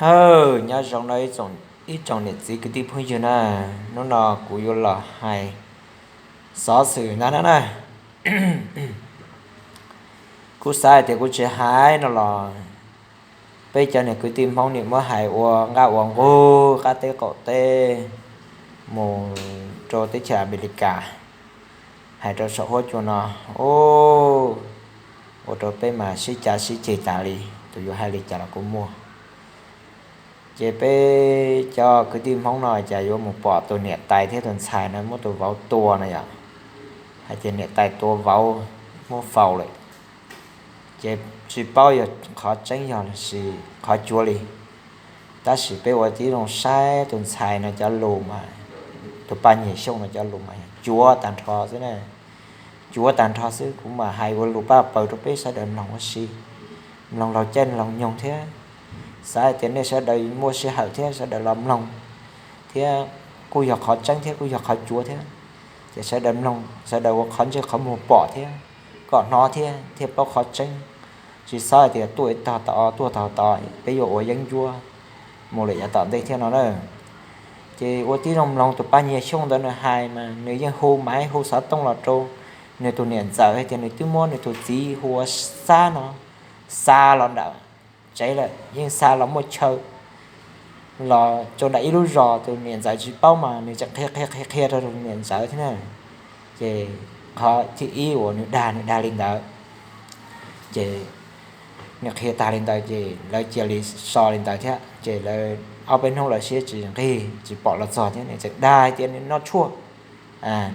Hawm, nyob zoo no ib tsoom niam txiv kwv tij phooj ywg na, hnub no kuv yuav los hais xov xwm ntag na na. Kuv xav hais tias kuv tsis hais no los peb cov niag kwv tij Hmoob nim muab hais ua nqaj ua nqug qab teb qaum teb mus rau teb chaws Amelikas, hais rau saum huab cua no, ua rau peb mas sib cav sib ceg tas li, tus yuav hais li cas los kuj muaj. Ces peb cov kwv tij Hmoob no cas yuav mus pom tus niam tais thiab tus ntxhais no muab tus vauv tua no yom, hais tias niam tais tua vauv muab faus lawm. Ces tsis paub yog qhov tseeb yog qhov cuav li, tab sis peb ua tib zoo saib tus ntxhais no cov lus mas, tus Paj Nyiag Xyooj no cov lus mas cuav tag nrho xwb na, cuav tag nrho xwb. Kuv mam hais ua lus paj paws rau peb sawv daws mloog ua si, mloog laug caij mloog nyoog thiab. Xav hais tias nej sawv daws muaj sij hawm thiab sawv daws los mloog thiab, kuj yog qhov tseeb thiab kuj yog qhov cuav thiab. Ces sawv daws mloog sawv daws ua qhov ntsej qhov muag pom thiab, kom hnov thiab thiaj paub qhov tseeb. Tsis xob hais tias tuaj ib tog tod tuaj tog tod peb yuav ua yeeb ncuab mus lawm yav tom ntej thiab no na. Ces ua tib zoo mloog tus Paj Nyiag Xyooj ntawd nws hais mas nws yeej hu maiv hu xov tooj los rau nws tus niam ntxawm hais tias nws twb muab nws tus txiv hu ua Xab no xa los nram tsev lawm, yeej xa los muaj chaw los rau nram ib lub zos, tus niam ntxawm tsis paub mas nws tseem qhia qhia qhia qhia rau tus niam ntxawm thiab na. Ces qhov thib ib uas nws dag nws dag li ntawd, ces nws qhia tag li ntawd ces lawv cia li so li ntawd thiab. Ces lawv ob peb hnub lawv siab tsis nqig tsis pom los txog thiab, nws tseem dag hais tias nws noj tshuaj,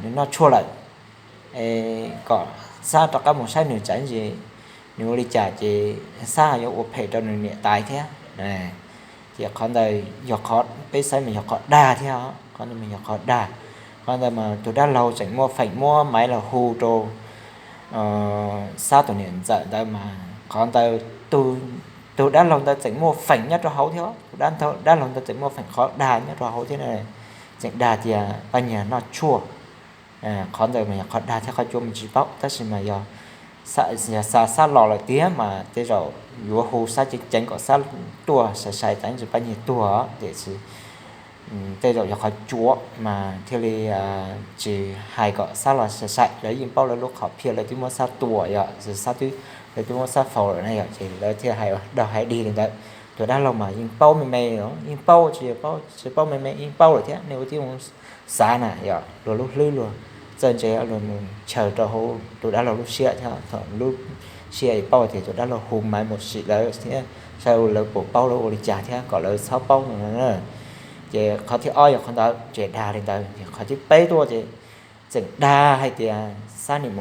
nws noj tshuaj lawm, kom Xab rov qab mus saib nws tsam ntsis nws ua li cas ces Xab yuav ua phem rau nws niam tais thiab. Ces qhov ntawd yog qhov peb saib mas yog qhov dag thiab, qhov ntawd mas yog qhov dag. Qhov ntawd mas tus dab laug tseem muaj feem muab maiv los hu rau Xab tus niam ntxawm ntawd mas qhov ntawd tus dab laug ntawd tseem muaj feem nyob rau hauv thiab, tus dab laug ntawd tseem muaj feem qhov dag nyob rau hauv thiab, tseem dag tias Paj Nyiag noj tshuaj. Qhov ntawd mas yog qhov dag thiab qhov cuav mas tsis paub, tab sis mas yog xa Xab los lawm tiag mas tej zaum yuav hu Xab ceev ceev kom Xab tuaj sai sai, tab sis Paj Nyiag tuag ces tej zaum yog qhov cuav mas thiaj li tsis hais kom Xab los sai sai. Lawv yeej paub lawv lub qhov phiaj, lawv twb muab Xab tua yom, Xab twb, lawv twb muab Xab faus lawm na yom, ces lawv thiaj hais ua dog hais dig li ntawd. Tus dab laug mas yeej paub me me, yeej paub tsis paub me me yeej paub lawm thiab, nej ua tib zoo xav na yom, luag lub hlwb luag txawj ntse luag mus chaws rau hauv tus dab laug lub siab thiab, thaum lub siab paub tias tus dab laug hu maiv mus sim lawv thiab saib lawv puas paub lawv ua li cas thiab kom lawv txhob paub no. Ces qhov thib ob yog qhov ntawd ces dag li ntawd, qhov thib peb tuaj ces tseem dag hais tias Xab niam